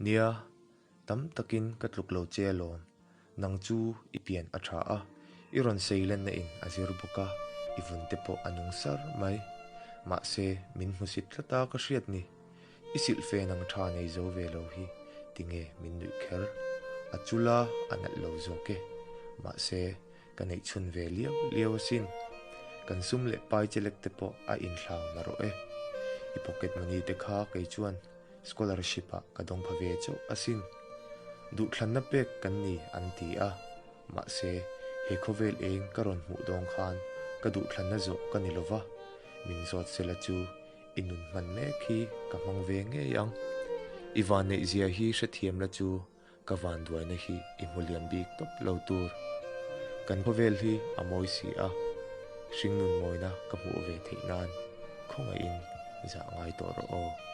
Nia, tam takin ka tluk lo che alawm. Nang chu i pian a tha a, i rawn seilenna in a zir bawk a, i vun te pawh a nung sar mai. Mahse, min hmusit tlat a ka hriat ni. I silhfen ang tha nei zo ve lo hi tinge min nuih kher? A chul a, a nalh lo zawk e. Mahse, ka neih chhun ve liau liau asin. Kan sum leh pai chelek te pawh a inhlau na rawh e. I pocket money te kha kei chuan scholarship ah ka dawng pha ve chauh asin. Duhthlanna pek kan ni an ti a, mahse he khawvel eng ka rawn hmuh dawng khan ka duhthlanna zawh ka ni lova, min zawt sela chu I nun hman mek hi ka hmang ve ngei ang. I vanneih zia hi hrethiam la chu ka vanduaina hi i hmu lian bik tawp lo tur. Kan khawvel hi a mawi si a, hringnun mawina ka hmuh ve theih nan khawngaihin zah ngai tawh rawh aw.